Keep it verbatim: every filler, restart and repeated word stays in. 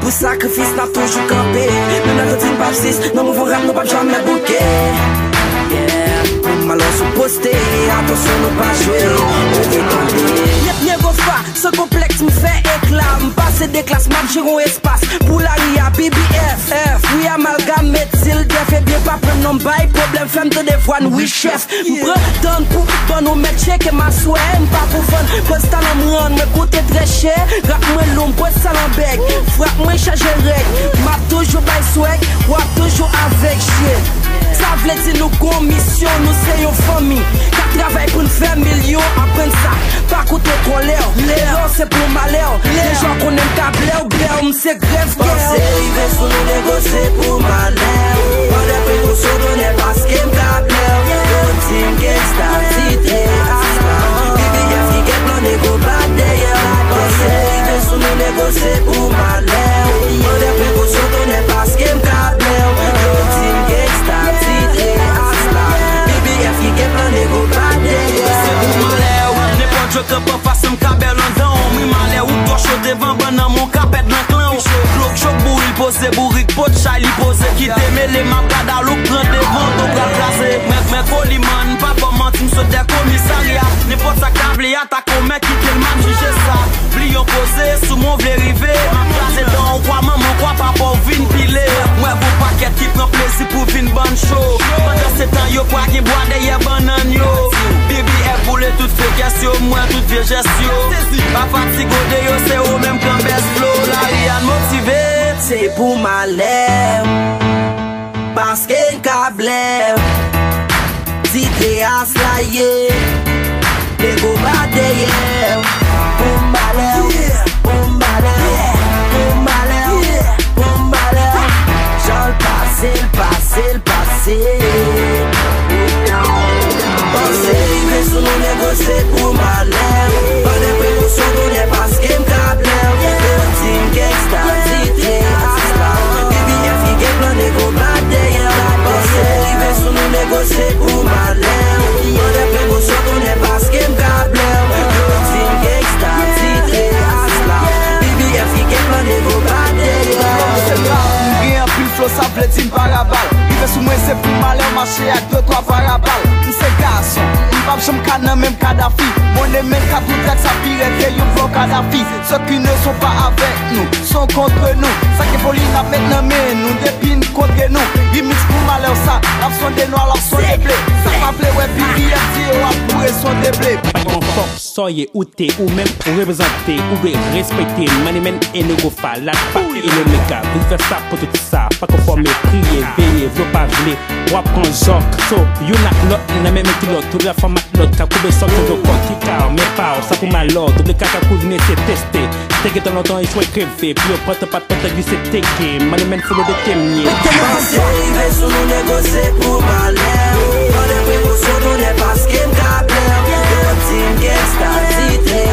Pou sakrifis n ap toujou kanpe. Menm lè yo di n p ap zis, nan mouvman rap nou p ap janmen bouke. Yeah. Pou malè sou poste, atansyon nou pa jwe. Ou retande. Yep, Negofa, san konplèks m fè ekla. M pase de klas, m ap jere yon espas. Pou lari a, B B F, F, wi, amalgam, met zil, dèf, ebyen pa pran non m bay pwoblèm, fè m tande vwa n, wi chèf. M pran tan pou ban nou mèt tcheke m aswè, m pa pou vann. Koz talan m rann, mwen koute trè chè. Rap mwen lou, m pwès talan bèg. Frap mwen chaje règ. M ap toujou bay swag, w ap toujou avèg, shit. Sa vle di nou gon misyon, nou se yon fanmi k ap travay pou n fè milyon. Aprann sa, pa koute kòlè w. Erè w se pou malè w. Deja w konnen m ka blè w, blè w, m se grèv kè w. Panse rive sou nou, negosye pou malè w. Pran de prekosyon, tonè, paske m ka blè w. Yo di m gangsta, titre asla. B B F ki gen plan, nego bat dèyè w. Panse rive sou nou, negosye pou malè w. Pran de prekosyon, tonè, paske m ka blè w. Yo di m gangsta, titre asla. B B F ki gen plan, nego bat dèyè w. Se pou malè w. Nenpòt jwèt k ap anfas, m ka bèl anndan w. M ri malè w, twò cho devan bann nan, mon ka pèd nan klan w. Glok chòk bouri, l poze bourik, pot chay li poze, kite mele, m ap gad alouk pran devan, do pral kraze. Mwen, mwen Koliman, pa ban manti, m sot dè komisarya. Nenpòt sa k ta vle atak, ou mèt kite l, m ap jije sa. Bliyon poze, sou mwen w vle rive, m ap kraze dan w, kwa manman, kwa papa w vin pile. Mwen gon pakèt ki pran plezi pou vin ban n cho. Pandan se tan yo kwa gen bwa dèyè bannann yo. B B F boule tout fekès yo, m wè tout vye jès yo. Pa fatige w de yo, se ou menm k anbès flo. Lari a n motive. Se pou malè m, paske n ka blè m. Titre asla ye. Nego bat dèyè m. Pou malè w, pou malè w, pou malè w, pou malè w. Jan l pase, l pase, l pase. Panse rive sou nou, nego se pou malè. Pran de prekosyon, tonè, paske m ka blè w. Yo di m gangsta, titre asla. B B F ki gen plan, nego bat dèyè w. Panse rive sou nou, nego se pou malè. Pran de prekosyon, tonè, paske m ka blè w. Yo di m gangsta, titre asla. B B F ki gen plan, nego bat dèyè w. M gen anpil flo, sa vle di m parabal. Rive sou mwen, se pou malè, mache ak de twa parabal. M se gason, m p ap janm ka nan menm Kadafi. Monnen men ka tout rèd, sa pi rèd ke yon flo Kadafi. Ceux qui ne sont pas avec nous sont contre nous. Sa ke foli n ap met nan men nou depi n kontre nou. Remix pou malè w sa, n ap sonde nwa, l ap sonde ble. Sa pa vle wè B B F di yo ap boure sonde ble. Pa gen fòk sa w ye, ou te, ou menm, ou reprezante, ou dwe respekte Money Man e Nego Fa, la pati e le mega, vin fè sa pou tout sa, pa konfòme, kriye, veye, vle w pa vle, w ap pran jòk, so, youn ak lòt, nan menm kilòt, tout la fanm ak lòt, ka koube sòk, yo kòk, ki ka, men pa w, sa pou malè w, double kaka kouzine, se teste, te gentan lontan echwe, kreve, pou yo pran tan pa t pantan glise, teke, Money Man folo de temye. Panse rive sou nou, nego se pou malè, pran de prekosyon, tonè, paske m ka blè, yo di m gangsta, titre,